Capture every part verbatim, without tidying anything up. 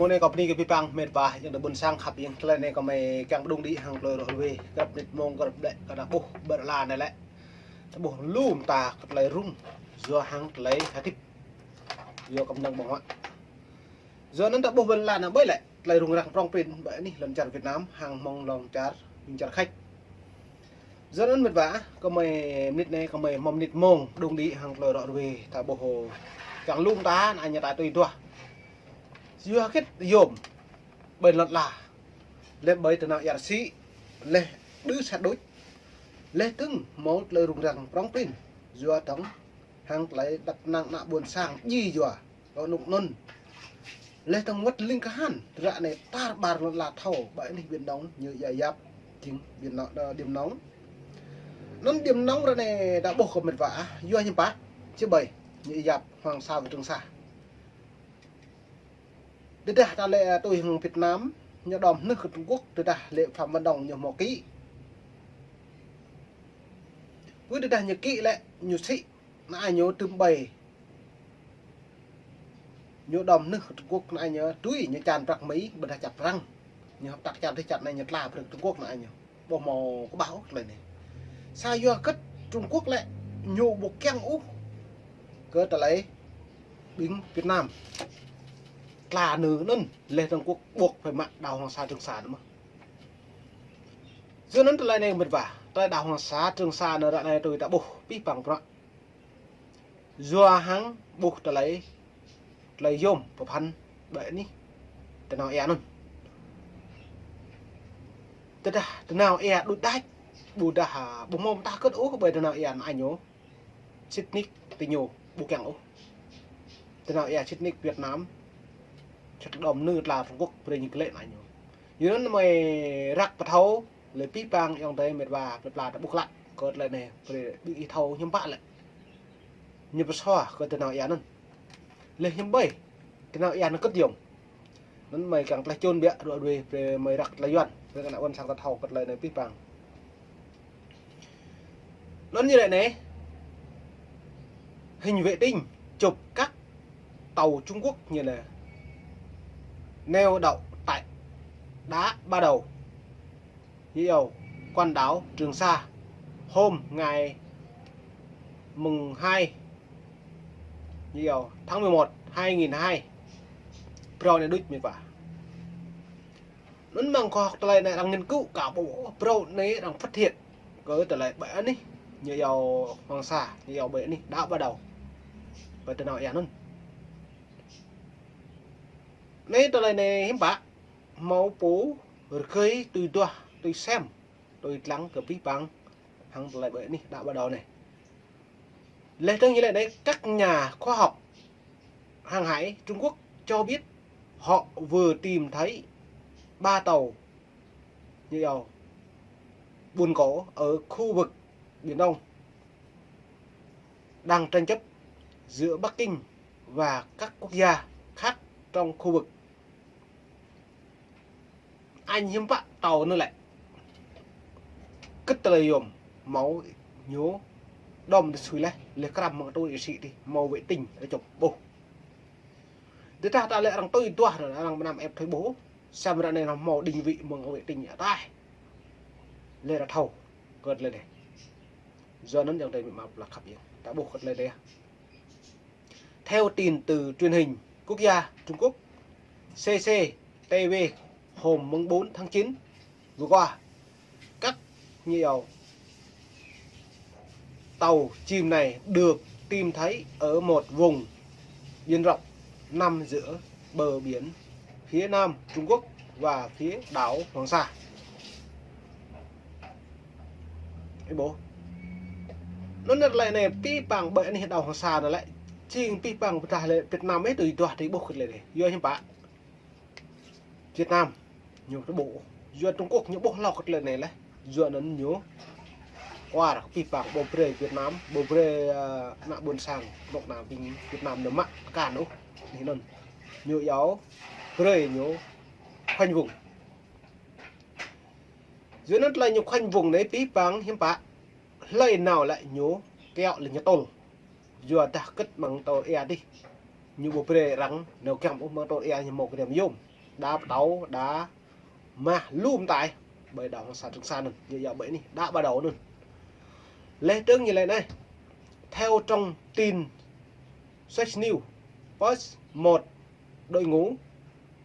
Mông anai kâo bơni kơ abih bang met wa, ayŏng adơi ƀôn sang khăp, ayŏng tơlơi anai kâo mơi kiăng pơđung đĭ hăng tơlơi ră ruai, krăp mơnit mông krăp đĕ kơ ta ƀuh ƀơi ră anai lĕ. Ta ƀuh lu mơta kơ tơlơi rŭng, yua hăng tơlơi hơdip, yua kơ mơnơ̆ng ƀơ̆ng huă. Yua anŭn ta ƀuh ƀơi ră anai ƀơi lĕ, tơlơi rŭng răng prŏng prin ƀơi anih lŏn čar Việt Nam, hăng mơ̆ng lŏn čar, ƀing čar Khač. Yua anŭn met wa, kâo mơi mơnit anai, kâo mơi hmâo mơnit mông, pơđung đĭ hăng tơlơi ră ruai, ta ƀuh kiăng lu mơta, anai ñu ta tui duah. Yua hơget yôm, ƀơi lŏn ala, lĕ ƀơi tơnao ia rơsĭ, lĕ đưm sat đôč, lĕ tơ̆ng hmâo tơlơi rŭng răng prŏng prin, yua tơ̆ng hăng tơlơi đăp năng ană ƀôn sang djai yua, kơ anŭn anŭn. Lĕ tơ̆ng wơ̆t ling kahan, ră anai tar ƀar lŏn ala thâo, ƀơi anih Biển Đông, ñu ia yap, jing Biển Đông, ơ, Điểm Nóng. Anŭn Điểm Nóng ră anai ta ƀuh kơ met wa, yua hiư̆m pă, či ƀơi, ñu ia yap Hoàng Sa và Trường Sa. Tơdah ta lĕ tui hăng Việt Nam, ñu đom hơnưh kơ Trung Quốc, tơdah lĕ Phạm Văn Đồng ñu hmâo ký. Pơ tơdah ñu ký lĕ, ñu sĭ, anai ñu tơm ƀơi. Ñu đom hơnưh kơ Trung Quốc, anai ñu tui, ñu čan prăk Mi, ƀôdah čăp prăng. Ñu hơp tăk čan tih čan anai ñu tla prăk Trung Quốc anai ñu. Ƀu hmâo kơƀah ôh tơlơi anai. Sa yua hơget Trung Quốc lĕ ñu ƀu kiăng ôh kơ tơlơi ƀing Việt Nam tla nư anŭn, lĕ Trung Quốc buộc phải mă đảo Hoàng Sa Trường Sa anŭn mơ̆n. Yua anŭn tơlơi anai met wa, tơlơi đảo Hoàng Sa Trường Sa anŭn ră anai tui ta ƀuh abih bang prăk. Yua hăng ƀuh tơlơi, tơlơi yôm pơphan ƀơi anih tơnao ia anŭn. Tơdah tơnao ia đôč đač, ƀôdah, ƀu hmâo mơta hơget ôh ƀơi tơnao ia anŭn ñu, sĭt nik tơ ñu ƀu kiăng ôh. Tơnao ia sĭt nik Việt Nam, sĭt đom nư tla Trung Quốc brơi ñu glĕ anŭn ñu. Yua anŭn mơi răk pơthâo, lĕ abih bang ayŏng adơi met wa plơi pla ta ƀuh klă, kơ tơlơi anai, brơi ƀing ih thâo hiư̆m pă lĕ. Ñu pơsua kơ tơnao ia anŭn. Lĕ hiư̆m ƀơi, tơnao ia anŭn hơget yôm. Anŭn mơi kiăng tơlơi čun biă ră ruai, brơi mơi răk tơlơi Yuan, brơi kơ ană ƀôn sang ta thâo kơ tơlơi anai abih bang. Anŭn ñu lĕ anai, hình vệ tinh chụp các tàu Trung Quốc như là neo đậu tại Đá Ba Đầu, như yêu quần đảo Trường Sa, hôm ngày mùng hai, như yêu tháng mười một, hai nghìn hai. Phrâo anai đôč met wa. Anŭn mơ̆ng khoa học tơlơi anai arăng nghiên cứu kơ ƀuh, phrâo anai arăng phát hiện kơ tơlơi ƀơi anih, ñu yua Hoàng Sa, ñu yua ƀơi anih Đá Ba Đầu. Ƀơi tơnao ia anŭn. Anai tơlơi anai hiư̆m pă, hmâo pô rơgơi tui duah, tui sem, tui lăng kơ abih bang hăng tơlơi ƀơi anih Đá Ba Đầu anai. Lĕ tơ̆ng ñu lĕ anai, các nhà khoa học hàng hải Trung Quốc cho biết họ vừa tìm thấy ba tàu, như yêu, buôn gỗ ở khu vực Biển Đông đang tranh chấp giữa Bắc Kinh và các quốc gia khác trong khu vực. Anŭn hiư̆m pă tơlơi anŭn lĕ. Hơget tơlơi yôm, hmâo ñu đom tơsui lĕ, lĕ krăm mơ̆ng tui ih sĭ tih, hmâo vệ tinh, rơčŏp ƀuh. Tơdah ta lĕ arăng tui duah, arăng mơnam ĕp thoi ƀuh, samơ̆ ră anai hmâo định vị mơ̆ng vệ tinh ataih. Lĕ ta thâo kơ tơlơi anai. Yua anŭn ayŏng adơi met wa plơi pla khăp, ayŏng ta ƀuh kơ tơlơi anai. Theo tin từ truyền hình quốc gia Trung Quốc C C T V hôm mùng bốn tháng chín vừa qua, các, như yêu, tàu chìm này được tìm thấy ở một vùng biển rộng nằm giữa bờ biển phía Nam Trung Quốc và phía đảo Hoàng Sa. Ih ƀuh. Anŭn tơlơi anai abih bang ƀơi anih đảo Hoàng Sa anŭn lĕ, jing abih bang pơdah lĕ Việt Nam ih tui duah tui ƀuh kơ tơlơi anai. Yua hiư̆m pă. Việt Nam ñu tơƀuh. Yua Trung Quốc ñu ƀuh hlâo kơ tơlơi anai lĕ. Yua anŭn ñu kuar kơ abih bang ƀu brơi Việt Nam, ƀu brơi, ơ, ană ƀôn sang, anŏ ană ƀing Việt Nam ñu mă tơkan ôh. Anai anŭn. Ñu yua brơi ñu khoanh vùng. Yua anŭn tơlơi ñu khoanh vùng anai abih bang hiư̆m pă. Hlơi nao lĕ ñu kiaŏ lĕ ñu tơl. Yua dah hơget mơ̆ng tơl ia dih. Ñu ƀu brơi arăng nao giăm ôh, mơ̆ng tơl ia ñu hmâo kơđiăm yôm. Đa pơtâo, đa mah lum tai. Ƀơi đảo Hoàng Sa Trường Sa anŭn, ñu yua ƀơi anih, đa ba đảo anŭn. Lĕ tơ̆ng ñu lĕ anai. Theo trong tin Fresh News Post, một đội ngũ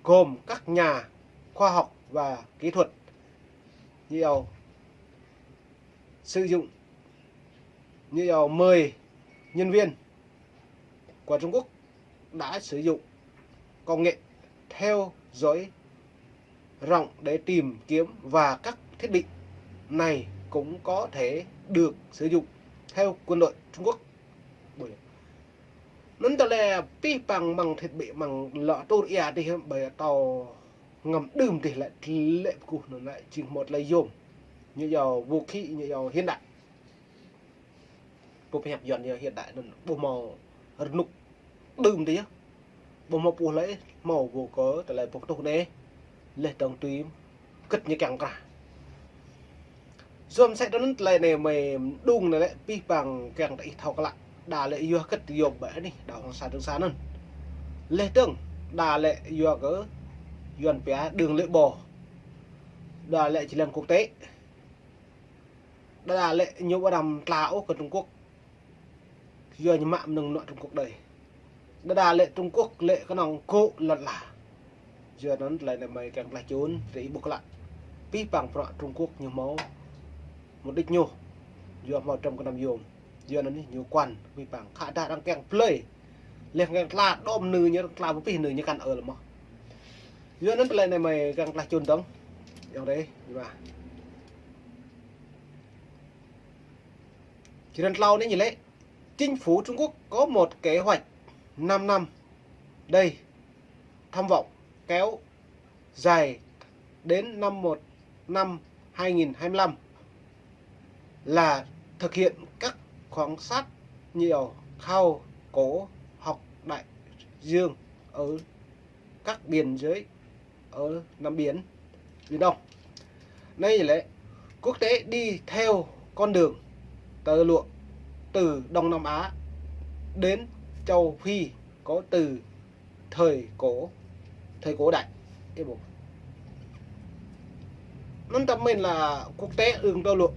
gồm các nhà khoa học và kỹ thuật, ñu yua sử dụng, ñu yua mười nhân viên của Trung Quốc đã sử dụng công nghệ theo dõi rộng để tìm kiếm, và các thiết bị này cũng có thể được sử dụng theo quân đội Trung Quốc. Anŭn tơlơi pih pang mơ̆ng thiết bị mơ̆ng lŏ tur ia tih ƀơi tâo ngăm đưm tih lĕ, lĕ pơkuh anŭn lĕ jing hmâo tơlơi yôm. Ñu yua vũ khí, ñu yua hiện đại. Pô pơhiăp Yuan yua hiện đại anŭn ƀu hmâo rơnŭk đưm tih yơh. Ƀu hmâo pô hlơi hmâo vô cớ tơlơi pô tuh anai. Lĕ tơ̆ng tui kơ̆t ñu kiăng krah. Yua mơ̆ sĕ tơ anŭn tơlơi anai mơi đung anai lĕ pih pang kiăng tơ ih thâo klă. Đa lĕ yua kơ̆t yôm ƀơi anih đảo Hoàng Sa Trường Sa anŭn. Lĕ tơ̆ng đa lĕ yua kơ Yuan pia đường lưỡi bò. Đa lĕ jơlan quốc tế. Đa đa lĕ ñu ƀu đăm tla ôh kơ Trung Quốc. Yua ñu mă mơnơ̆ng mơnuă Trung Quốc đơi. Đa đa lĕ Trung Quốc lĕ kơnơ̆ng gŏ lŏn ala. Yua anŭn tơlơi anai mơi kiăng klah čun, rĭ ƀuh klă. Pih pang bruă Trung Quốc ñu hmâo mục đích ñu. Yua hmâo trăm kơnăm yôm. Yua anŭn ñu kuăn pih pang. Khă dah arăng kiăng plơi. Lĕ kiăng tla đom nư ñu, tla pơpih nư ñu kăn ơ lĕ mơ̆. Yua anŭn tơlơi anai mơi kiăng klah čun dơ̆ng. Yua anŭn dêh, yua. Jơlan klâo anai ñu lĕ, chính phủ Trung Quốc có một kế hoạch năm năm đây, tham vọng kéo dài đến năm một, năm hai nghìn hai mươi lăm là thực hiện các khảo sát nhiều khảo cổ học đại dương ở các biên giới ở Nam Biển, Biển Đông. Anai lĕ, quốc tế đi theo con đường tơ lụa từ Đông Nam Á đến châu Phi có từ thời cổ, thời cổ đại. Anŭn tơm mơ̆n lĕ quốc tế ưng tơ lụa.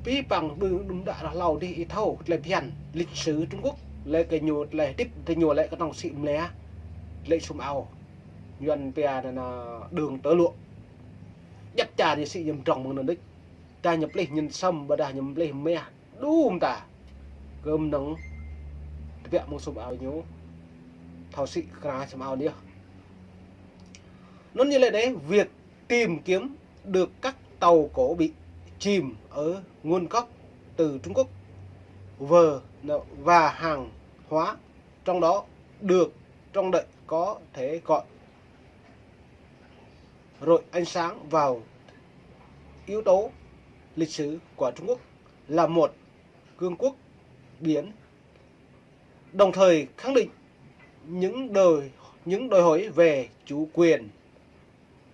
Pih pang ưng đưm đă rah hlâo dih ih thâo, tơlơi phiăn lịch sử Trung Quốc. Lĕ kơ ñu tơlơi hơdip tơ ñu lĕ kơnơ̆ng sĭ mlĕ. Lĕ sum ao. Yuan pia anŭn, anŭn đường tơ lụa. Djăp čar ñu sĭ ñu mdrŏng mơ̆ng anŭn đôč. Dah ñu plih ñu sâm, ƀôdah ñu plih mah. Đưm ta. Kơ mơnơ̆ng tơbiă mơ̆ng sum ao ñu. Thâo sĭ krah sum ao anai yơh. Anŭn ñu lĕ anai, việc tìm kiếm được các tàu cổ bị chìm ở nguồn gốc từ Trung Quốc và, và hàng hóa trong đó được trông đợi có thể gọi rọi ánh sáng vào yếu tố lịch sử của Trung Quốc là một cường quốc biển, đồng thời khẳng định những đòi, những đòi hỏi về chủ quyền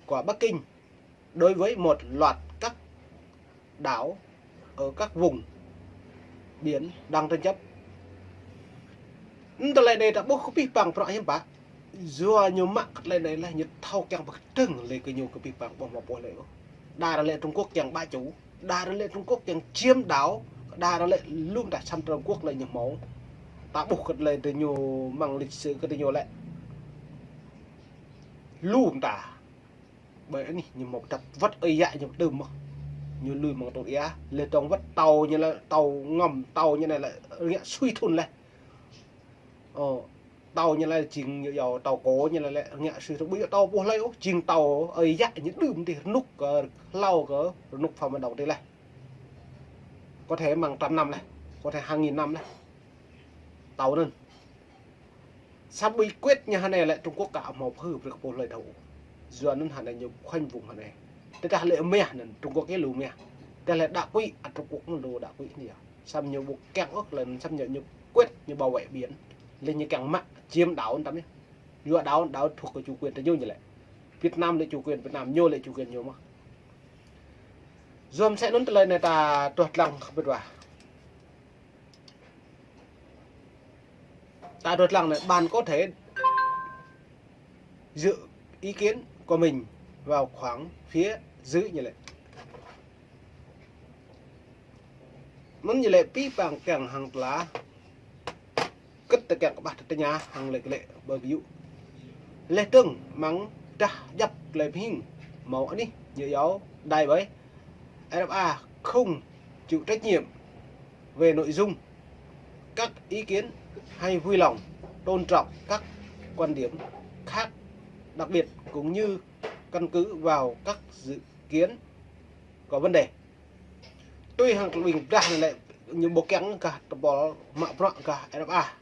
của Bắc Kinh đối với một loạt các đảo ở các vùng biển đang tranh chấp. Anŭn tơlơi anai ta ƀuh kơ pih pang bruă hiam pă. Yua ñu mă kơ tơlơi anai lĕ ñu thâo kiăng pơkơdơ̆ng lĕ kơ ñu kơ pih pang ƀu hmâo pô hlơi ôh. Đa ră lĕ Trung Quốc kiăng bă ču. Đa ră lĕ Trung Quốc kiăng chiếm đảo. Đa ră lĕ lum ta săm Trung Quốc lĕ ñu hmâo. Ta ƀuh kơ tơlơi tơ ñu mơ̆ng lịch sử kơ tơ ñu lĕ. Lum ta. Ƀơi anih ñu mơ̆ pơdăp wơ̆t ơi yă ñu pơtơm mơ̆. Ñu lui mơ̆ng tơl ia, lĕ tơ̆ng wơ̆t tâo ñu lĕ, tâo ngăm, tâo ñu anai lĕ, rơngiă sui thun lĕ. Ơ, tâo ñu lĕ jing ñu yua tâo kô ñu lĕ, rơngiă sui thun. Ƀu yua tâo pô hlơi ôh, jing tâo ơi yă ñu đưm tih rơnŭk kơ hlâo kơ rơnŭk pham mơdŏng tih lĕ. Có thể mơ̆ng trăm năm lĕ, có thể hàng nghìn năm lĕ. Tâo anŭn. Samơ̆ bí quyết ñu hơnai lĕ Trung Quốc ka hmâo phư brơi kơ pô hlơi thâo. Yua anŭn hơnai ñu khoanh vùng hơnai. Tơdah lĕ mah anŭn Trung Quốc yơh lu mah. Tơdah lĕ đa quỹ, ăt Trung Quốc lu đa quỹ anai yơh. Samơ̆ ñu ƀu kiăng ôh lĕ samơ̆ ñu, ñu quyết ñu bảo vệ biển. Lĕ ñu kiăng mă chiếm đảo anŭn tăm yơh. Yua đảo, đảo thuộc về chủ quyền tơ ñu ñu lĕ. Việt Nam lĕ chủ quyền Việt Nam, ñu lĕ chủ quyền ñu mơ̆. Yua mơ̆ sĕ anŭn tơlơi anai ta truh lăng kơ pơtwa. Ta truh lăng anai, bạn có thể dự ý kiến của mình vào khoảng phía dưới ñu lĕ. Anŭn ñu lĕ pĭ păng kiăng hăng tơlơi kơ̆t tơkeng kơƀah tơña hăng lĕ kơ lĕ ƀơi ƀu. Lĕ tơ̆ng mơ̆ng dah djăp tơlơi pơhing hmâo anih ñu yua đài ƀơi R F A không chịu trách nhiệm về nội dung, các ý kiến hay vui lòng tôn trọng các quan điểm khác, đặc biệt cũng như căn cứ vào các dự kiến có vấn đề. Tui hăng tơlơi ƀing dah anai lĕ ñu ƀu kiăng gah tơpul mă bruă gah R F A.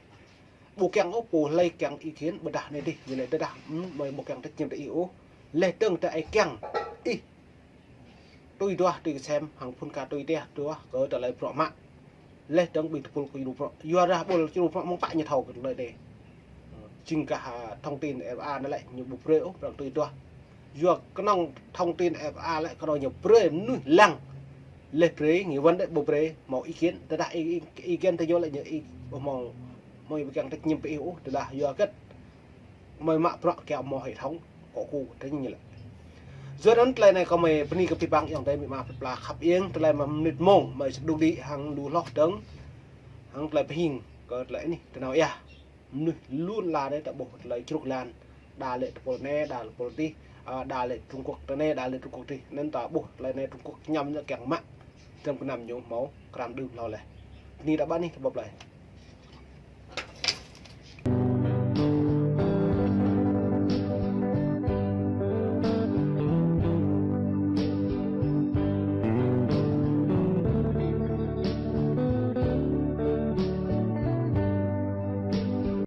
Ƀu kiăng ôh pô hlơi kiăng ý kiến ƀôdah anai dih, ñu lĕ tơdah, ưm, mơi ƀu kiăng trách nhiệm tơ ih ôh. Lĕ tơ̆ng tơ ai kiăng ih tui duah tui kơsem hăng phun ka tui teh duah kơ tơlơi bruă mă. Lĕ tơ̆ng ƀing tơpul kơ ñu bruă. Yua dah ƀul ñu bruă mơ̆ng pă ñu thâo kơ tơlơi dih. Jing gah, a, thông tin R F A anai lĕ ñu ƀu brơi ôh, prăng tui duah. Yua kơnơ̆ng thông tin R F A lĕ kơnơ̆ng ñu brơi mơnuih lăng. Lĕ brơi, nghi vấn đĕ ƀu brơi, hmâo ý kiến. Tơdah ý, ý, ý kiến tơ ñu lĕ ñu ý, ƀu hmâo, hmâo ƀu kiăng trách nhiệm pơ ih ôh, tơdah yua kơ mơi mă bruă kiăng hmâo hệ thống, kơ ku, tơ ñu lĕ. Yua anŭn tơlơi anai kơ mơi bơni kơ pĭ păng ayŏng adơi amĭ ama plơi pla khăp iêng, tơlơi mơnit mông, mơi sơduk đĭ hăng lu hloh tơ̆ng, hăng tơlơi pơhing, kơ tơlơi anih, tơnao yah. Mơnuih lun la anai ta ƀuh tơlơi čruk lan. Đa lĕ tơpul anai, đa lĕ tơpul adih, a, đa lĕ Trung Quốc tơ anai, đa lĕ Trung Quốc adih. Anŭn ta ƀuh tơlơi anai Trung Quốc ñăm ñu kiăng mă. Tơm kơnăm ñu hmâo, kram đưm hlâo leh. Bơni ta ƀă anih, ta ƀuh plơi.